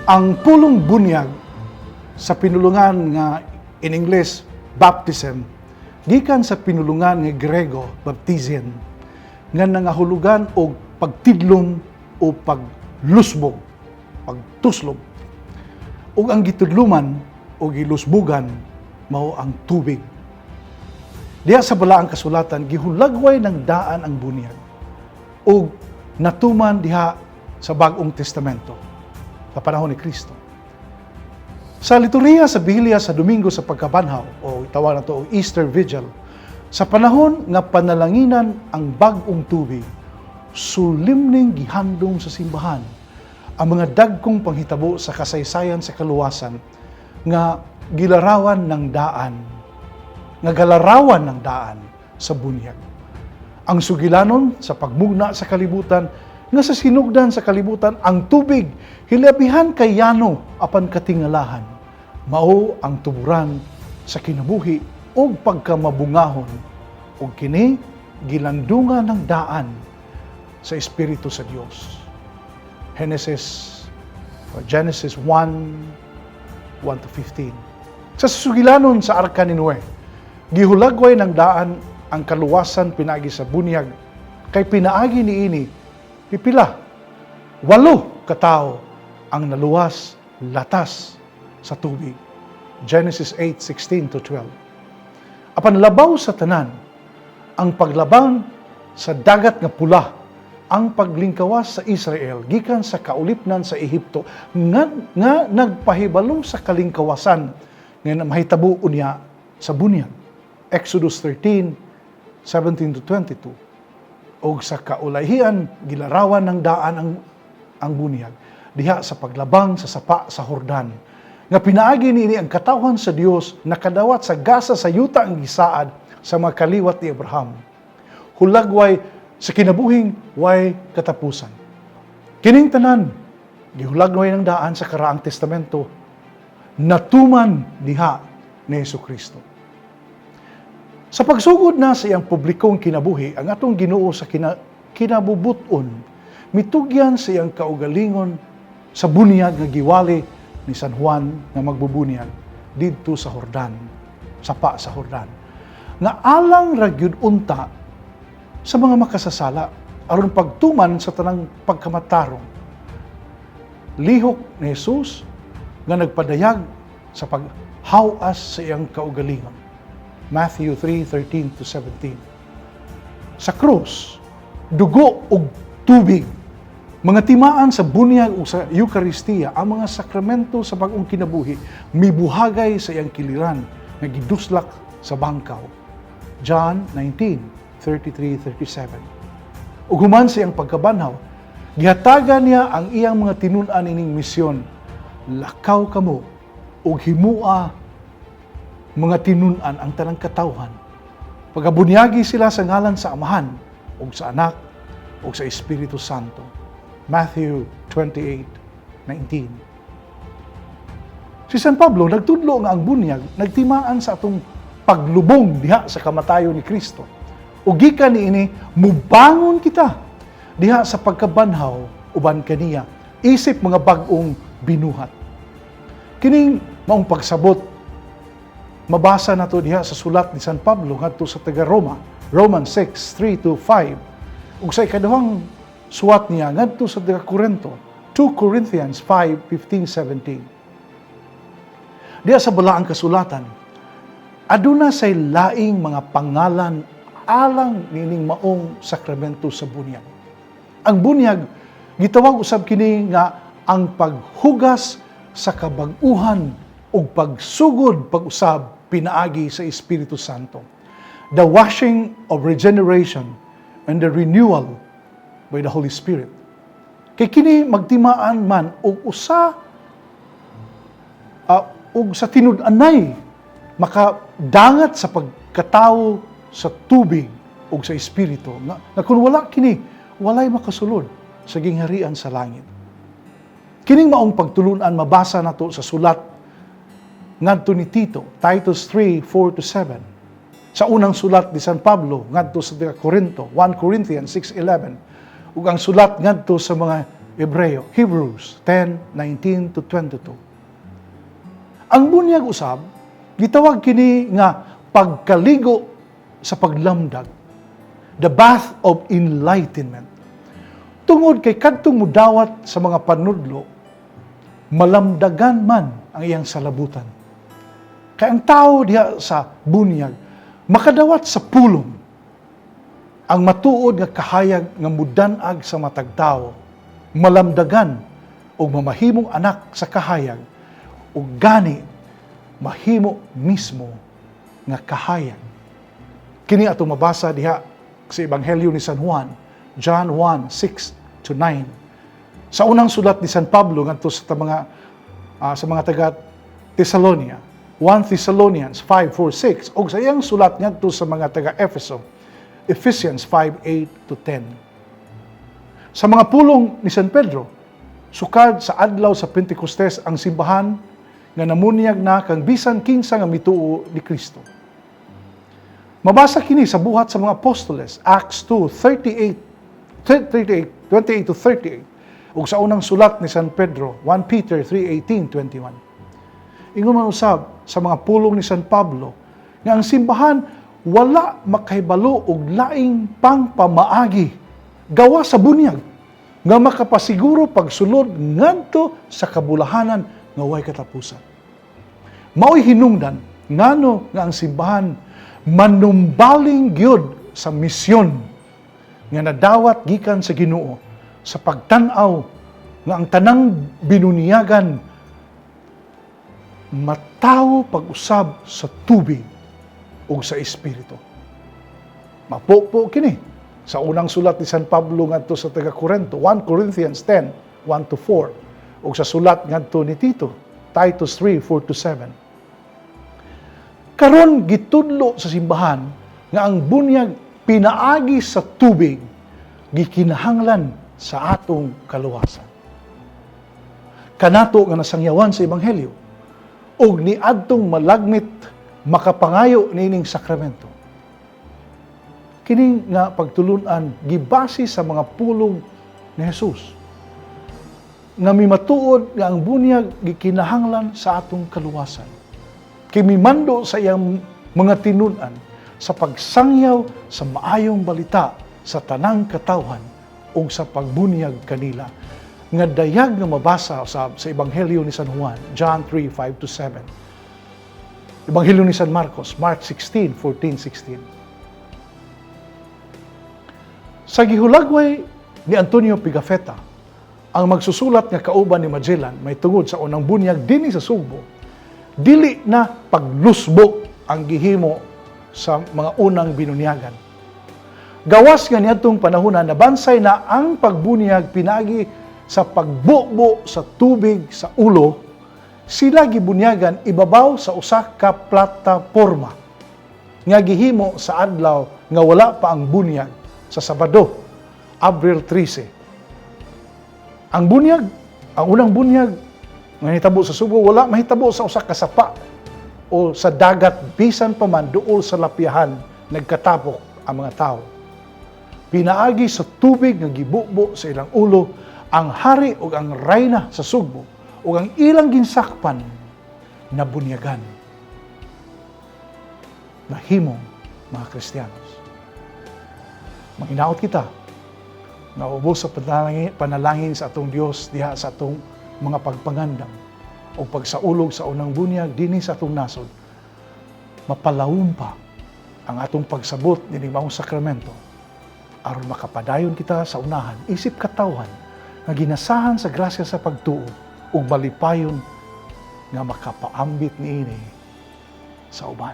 Ang pulong bunyag sa pinulungan nga in English baptism gikan sa pinulungan nga Grego baptizin, nga nangahulugan og pagtidlom o paglusbog, pagtuslob. Ug ang gitudluman o gilusbugan mao ang tubig. Diha sa Balaang Kasulatan, gihulagway ng daan ang bunyag ug natuman diha sa Bag-ong Testamento sa panahon ni Kristo. Sa liturhiya sa Bihilya sa Domingo sa Pagkabanhaw o tawag nato og Easter Vigil, sa panahon nga panalanginan ang bag-ong tubig, solemneng gihandom sa simbahan ang mga dagkong panghitabo sa kasaysayan sa kaluwasan nga gilarawan ng daan, nga galarawan ng daan sa bunyag. Ang sugilanon sa pagmugna sa kalibutan, nga sa sinugdan sa kalibutan ang tubig hilabihan kay yano apan katingalahan, mao ang tuburan sa kinabuhi ug pagkamabungahon, ug kini gilandungan ng daan sa Espiritu sa Dios. Genesis or Genesis 1:1 to 15. Sa sugilanon sa Arka ni Noe, gihulagway ng daan ang kaluwasan pinaagi sa bunyag, kay pinaagi niini pipila, walo katao ang naluwas latas sa tubig. Genesis 8:16 to 12. Apan labaw sa tanan, ang paglabang sa Dagat nga Pula, ang paglingkawas sa Israel gikan sa kaulipnan sa Ehipto nga nagpahibalo sa kalingkawasan nga mahitabo unya sa bunyag. Exodus 13:17 to 22. Og sa kaulahian, gilarawan ng daan ang bunyag diha sa paglabang sa sapa sa Hordan, nga pinaagi niini ang katawhan sa Dios nakadawat sa gasa sa yuta ang gisaad sa mga kaliwat ni Abraham, hulagway sa kinabuhing way katapusan. Kining tanan gihulagway ng daan sa Karaang Testamento, natuman diha ni Hesus Kristo. Sa pagsugod na sa iyang publikong kinabuhi, ang atong Ginoo sa kinabubuton mitugyan sa iyang kaugalingon sa bunyag nga giwali ni San Juan nga Magbubunyag didto sa Hordan, sapa sa Hordan, nga alang ra gyud unta sa mga makasasala aron pagtuman sa tanang pagkamatarong. Lihok ni Jesus nga nagpadayag sa paghawas sa iyang kaugalingon. Matthew 3:13 to 17. Sa krus, dugo ug tubig, mga timaan sa bunyag ug sa Eukaristiya, ang mga sakramento sa bag-ong kinabuhi, mibuhagay sa iyang kiliran nga giduslak sa bangkaw. John 19:33, 37. Ug human sa iyang pagkabanhaw, gihatagan niya ang iyang mga tinun-an ining misyon: "Lakaw kamo ug himua mga tinun-an ang tanang katawhan. Pagabunyagi sila sa ngalan sa Amahan ug sa Anak ug sa Espiritu Santo." Matthew 28:19. Si San Pablo nagtudlo nga ang bunyag nagtimaan sa atong paglubong diha sa kamatayon ni Kristo. Ug gikan niini mubangon kita diha sa pagkabanhaw uban kaniya isip mga bag-ong binuhat. Kining maong pagsabot mabasa nato diha sa sulat ni San Pablo ngadto sa taga Roma, Romans 6:3 to 5. Ug sa ikaduhang suwat niya ngadto sa taga Corinto, 2 Corinthians 5:15, 17. Diha sa Balaang Kasulatan, aduna say laing mga pangalan alang nining maong sakramento sa bunyag. Ang bunyag gitawag usab kini nga ang paghugas sa kabag-uhan ug pagsugod pag-usab pinaagi sa Espiritu Santo. The washing of regeneration and the renewal by the Holy Spirit. Kay kini magtimaan man og usa ug sa tinud-anay makadangat sa pagkatawo sa tubig ug sa espiritu nga kung wala kini, walay makasulod sa gingharian sa langit. Kining maong pagtulunan mabasa nato sa sulat ngadto ni Tito, Titus 3:4 to 7. Sa unang sulat ni San Pablo ngadto sa taga Corinto, 1 Corinthians 6:11, ug ang sulat ngadto sa mga Hebreo, Hebrews 10:19 to 22. Ang bunyag usab, gitawag kini nga pagkaligo sa paglamdag, the bath of enlightenment. Tungod kay kadtong mudawat sa mga panudlo, malamdagan man ang iyang salabutan. Kay ang tao diha sa bunyag, makadawat sa pulong, ang matuod nga kahayag nga mudan-ag sa matag tawo, malamdagan og mamahimong anak sa kahayag, ug gani mahimo mismo nga kahayag. Kini atong mabasa diha sa Ebanghelyo ni San Juan, John 1:6 to 9. Sa unang sulat ni San Pablo ngadto sa mga taga Thessalonia, 1 Thessalonians 5:4-6, ug sa iyang sulat ngadto sa mga taga Efeso, Ephesians 5:8 to 10. Sa mga pulong ni San Pedro, sukad sa adlaw sa Pentecostes, ang simbahan nga namunyag na kang bisan kinsa nga mituo ni Kristo. Mabasa kini sa Buhat sa mga Apostoles, Acts 2:38, 38, 28 to 38, ug sa unang sulat ni San Pedro, 1 Peter 3:18, 21. Ingon man usab sa mga pulong ni San Pablo nga ang simbahan wala makahibalo og laing pang pamaagi gawa sa bunyag nga makapasiguro pagsulod ngadto sa kabulahanan nga way katapusan. Mao'y hinungdan ngano nga ang simbahan manumbaling gyud sa misyon nga nadawat gikan sa Ginoo sa pagtan-aw nga ang tanang binunyagan matawo pag-usab sa tubig ug sa espiritu. Mapupo kini sa unang sulat ni San Pablo ngadto sa taga Corinto, 1 Corinthians 10, 1 to 4, ug sa sulat ngadto ni Tito, Titus 3, 4 to 7. Karon gitudlo sa simbahan nga ang bunyag pinaagi sa tubig gikinahanglan sa atong kaluwasan. Kanato nga nasangyawan sa Ebanghelyo ug niadtong malagmit makapangayo niining sakramento. Kini nga pagtulunan gibase sa mga pulong ni Jesus nga mimatuod nga ang bunyag gikinahanglan sa atong kaluwasan. Kay mimando sa iyang mga tinun-an sa pagsangyaw sa maayong balita sa tanang katawhan ug sa pagbunyag kanila nga dayag nga mabasa sa Ebanghelyo ni San Juan, John 3, 5 to 7. Ebanghelyo ni San Marcos, Mark 16, 14, 16. Sa gihulagway ni Antonio Pigafetta, ang magsusulat nga kauban ni Magellan may tungod sa unang bunyag dinhi sa Sugbo, dili na paglusbo ang gihimo sa mga unang binunyagan. Gawas nga niadtong panahona nabansay na ang pagbunyag pinaagi sa pagbubo sa tubig sa ulo, sila gibunyagan ibabaw sa usa ka plataporma nga gihimo sa adlaw nga wala pa ang bunyag sa Sabado, Abril 13. Ang bunyag, ang unang bunyag nga nahitabo sa Sugbo, wala mahitabo sa usa ka sapa o sa dagat, bisan pa man duol sa lapyahan nagkatapok ang mga tao. Pinaagi sa tubig nga gibubo sa ilang ulo, ang hari ug ang rayna sa Sugbo ug ang ilang ginsakpan nabunyagan. Nahimong mga Kristiyanos. Manginaot kita nga ubos sa panalangin sa atong Dios diha sa atong mga pagpangandam o pagsaulog sa unang bunyag dinhi sa atong nasod, mapalawom pa ang atong pagsabot nining maong sakramento aron makapadayon kita sa unahan isip katawhan nga ginasahan sa grasya sa pagtuo ug malipayon nga makapaambit niini sa uban.